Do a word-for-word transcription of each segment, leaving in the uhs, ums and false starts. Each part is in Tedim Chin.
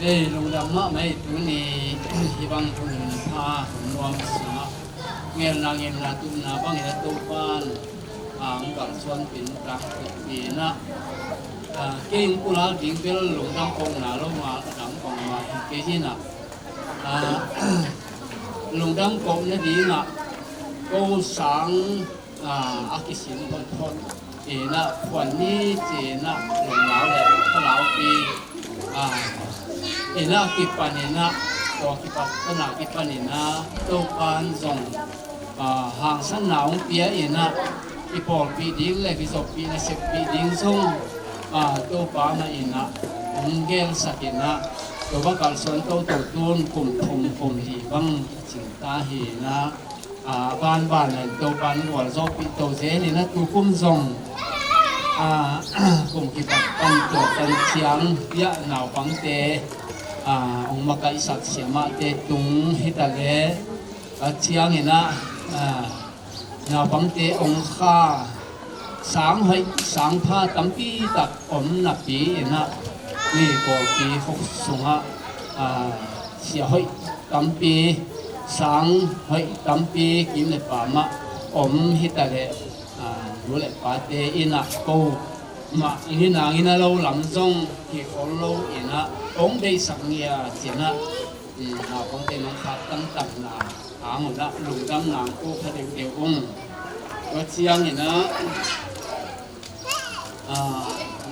Ei, lungdam mahmah ei, tuni hih bang hun pha hun nuam sungah ngelna ngemna tupna bangin a Topa'n a hong kalsuan pen tangkupina, kei hong pulak ding bel lungdam kohna lo mah a dang bangmah hi kei hi inah, lungdam kohna dingah ko sang a kisin photphot inah phuan ni ci inah lunglau le khalaupi inah kipan inah, tua kipat tanah kipan inah Topa'n zong hangsanna hong pia inah kipawlpih ding le kizoppih naseppih ding zong Topa mah inah hong gelsak inah, tua bang kalsuan toto tun kum thum kum li bang cing ta hi inah, a banban in Topa'n gualzawhpih to zel inah tukum zong kum kipat pan tua tan ciang biah naupangte hong makaihsak siamahte tung hitaleh a ciang inah naupangte hong kha sang hoih sang pha tampi tak om napi inah, ni pawlpi khuk sungah sia hoih tampi, sang hoih tampi kim le pa mah om hitaleh, nu le pate inah ko mah nginah nginah lo lam zong hi khol lo inah hong deihsak ngia cinah, naupangte nong khak tangtakna hang unah lungdamna ko kha deuhdeuh ung. Tua ciang inah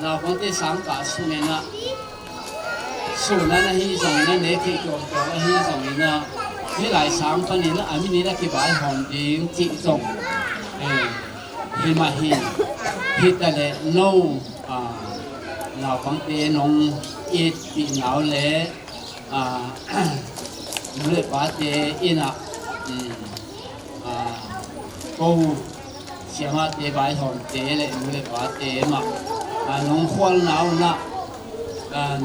naupangte sang kah sung inah sunan ahi zong inah, ne theih tuamtuam ahi zong inah, hih lai sang pan inah a min inah kivaihawm ding cih zong hi mah hi. Hitaleh no naupangte nong itpih nau le nu le pate inah ko siamahte vaihawmte le nu le pate mah nong khualna unah,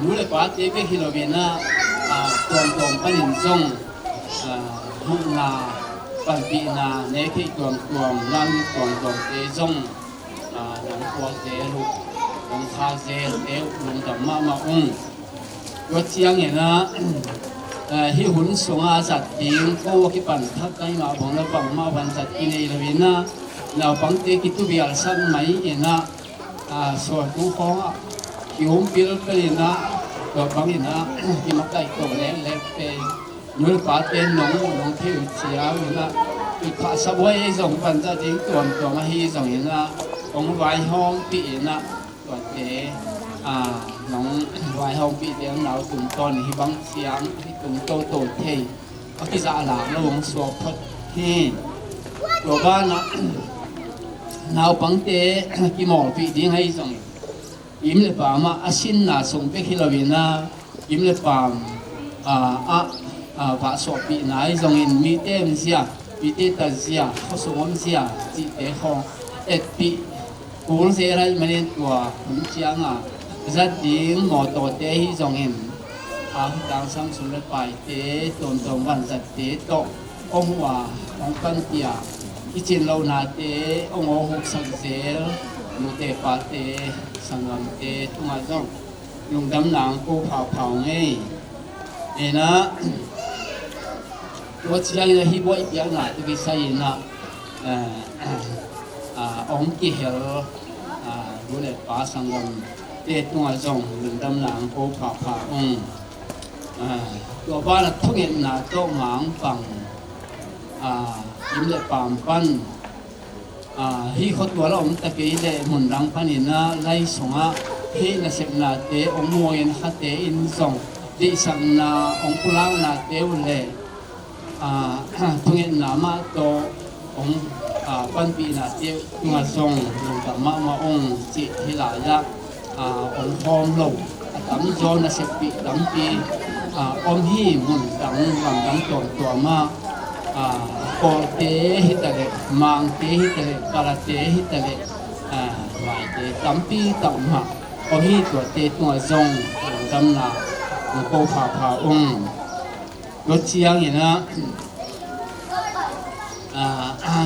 nu le pate bek hi lo inah tuamtuam panin zong hihna panpihna ne theih tuamtuam, lam tuamtuamte zong nang kualte uh, nang khazelte uh lungdam mahmah ung. Tua ciang inah hih hun sungah zat ding ko a kipan thak kai mah bang le bangmah van zat kinei lo inah, naupangte kituvialsak mai inah, sualtu khawngah kiumpil pel inah, tua bang inah kimakaih to leklek pe nu le pate nong, nong thei uh ciang inah, i khahsa buai ei zong panzah ding tuamtuam ahi zong inah hong vaihawmpih inah, tuate nong vaihawmpih ding nau tungtawn hih bang ciang hih tung toto thei a kizah lak lo hong suak phot hi. Tua banah naupangte kimawlpih ding ahi zong kim le pam ah a sinna sung bek hi lo inah, kim le pam ah vahsuahpihna ahi zongin mite omzia, mite tatzia, khuasung omzia cihte khawng etpih kul zel ahih manin tua hun ciangah zat ding mawtawte ahi zongin a hutang samsung le paite tuamtuam vanzatte tawh hong uh a hong panpih a i cin lohnate hong awhuksak zel nute pate sanggamte tungah zong lungdamna ang ko phapha ung ei. Inah tua ciangin a hih buaih piakna tawh kisai inah hong kihel nu le pa sanggamte tungah zong lungdamna ang ko phapha ung. Tua banah thungetna tawh mangpang kim le pam pan hih khuatual a om ta kei leh mundang paninah lai sungah hih nasepnate hong muangin khate in zong deihsakna hong pulaknate uh leh thungetna mah tawh hong panpihnate tungah zong lungdam mahmah ung cih hih lai-ah hong khawm lo a tamzaw naseppih tampi om hi. Mundang gamdang tuamtuamah Kawlte hitaleh, Mangte hitaleh, Kalate hitaleh, Laite tampi tak mah om hi. Tuate tungah zong lungdamna ko phapha ung. Tua cianginah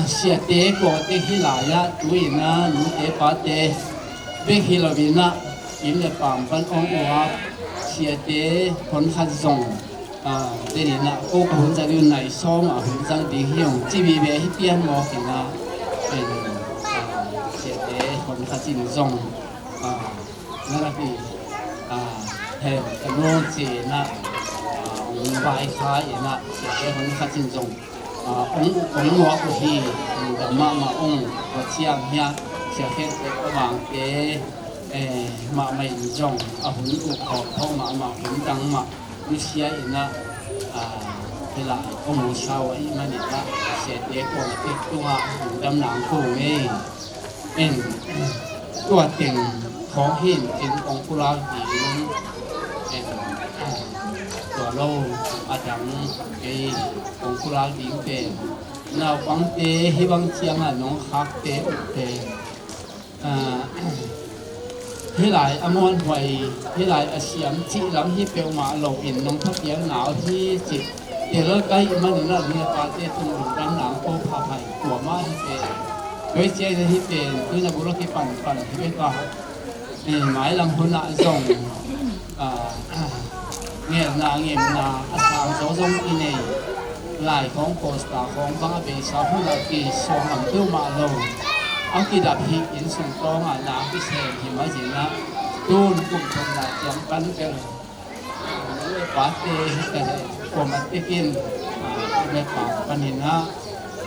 siate kawte hih lai-ah tu-inah nute pate bek hi loinah kim le pam pan hong uap Siate hon khat zong, ah, deninah ko ka hun zang ding nai sawm a hun zang ding hi ong ci vive hi pian mawk inah, en, ah, siate hon khat in zong, ah, na lak hi, ah, hem ka nuang ci inah, ah, ong vai kha inah siate hon khat in zong, ah, ong, ong muak uh hi, ong dam mahmah ong, tua ciang hiah, sia khente ka vangte, eh, mahmah in zong, a hun uh khawk thawk mahmah, hun dang mah, nusia inah, ah, hilai, ong musa uh ahih maninah, siate kuang a tek tungah, ong dam nang ko ngei. En, tua teng khawng hin cin kong pulak ding, en, tua lo a dang kei kong pulak ding pen naupangte hih bang ciangah nong khakte uh pen, ah, hih lai a muanhuai, hih lai a siam cih lam hi peuhmah lo in nong thapiakna uh hi cih tel ka hih maninah nu le pate tung lungdamna ang ko phapha in tua mah hi pen. Tua hi ciangin hih pen tui na bul a kipanpan hi bek a, eh, mailam hunah zong, ah, ngelna ngemna a sang zaw zong i nei. Lai khawng posta khawng bang a beisa hunah kisuang ngam peuhmah lo. A kidap hi inn sung tawngah na kisem hi mah zinah tun kum thumna ciang pan bel pate hi ka leh kuamah tekin, ah, u le pa paninah,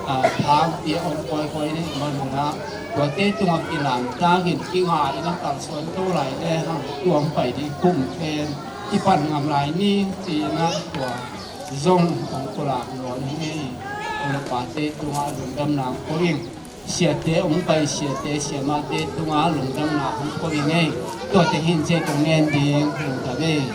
ah, thangpi a om kawikawi nih maninah tuate tungah kilamtakin kinga inah kalsuan to lai le hang tuang pai ding kum pen i pan ngam lai ni ci-inah tua zong kong pulak nawn hi ngei. U le pate tungah lungdamna ang ko ing. Siate ong pai siate siamahte tungah lungdamna ang ko ing ngei. Tuate hin ciah kong ngen ding lungdam ei.